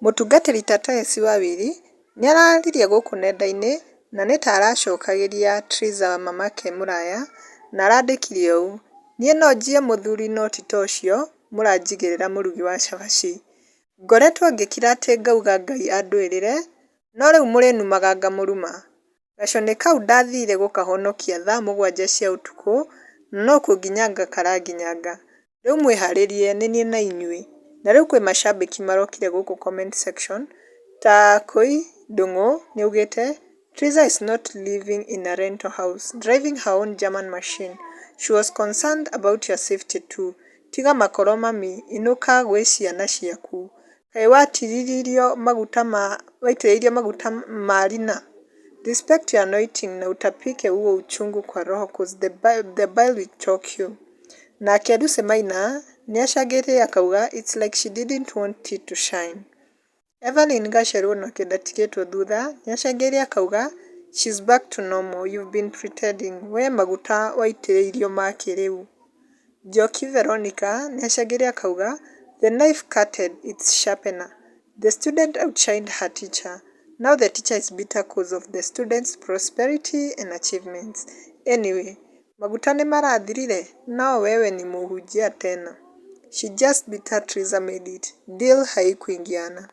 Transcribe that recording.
Mũtungatĩri Tatesi Wawiri nĩararirie gũkũ nenda-inĩ na nĩta aracokagĩria Triza mamake Mũraya na arandĩkire ũũ, "Niĩ no njiye mũthuri no ti ta ũcio mũranjigĩrĩra mũrugi wa cabaci. Ngoretwo ngĩkira atĩ ngauga Ngai andũĩrĩre no rĩu mũrĩnumaga ngamũruma. Gaconi kau ndathire gũkahonokia thaa 7 cia ũtukũ na no kũnginyanga karanginyanga. Rĩu mwĩharĩrie nĩniĩ na inyuĩ." Na rĩu kwĩ mashabĩki marokire gũkũ comment section ta Koi Ndung'u nĩaugĩte Triza is not living in a rental house, driving her own German machine. She was concerned about your safety too. Tiga makoro mami, inũka gwĩ ciana ciaku. Kaĩ watiririo maguta ma waitĩrĩirio maguta ma rina? Respect your anointing na utapike huo uchungu kwa roho cause the bile will choke you. Nake Lucy Maina nĩacangĩte akauga it's like she didn't want it to shine. Evelyn Gacheru onake ndatigĩtwo thutha nĩacangĩire akauga she's back to normal, you've been pretending, we maguta waitĩrĩirio ma kĩrĩu. Njoki Veronica nĩacangĩire akauga the knife cutted its sharpener, the student outshined her teacher, now the teacher is bitter cause of the student's prosperity and achievements. Anyway, maguta nĩmarathirire no wewe ni mũhunjia tena. She just bitter Triza made it. Deal haikuingiana.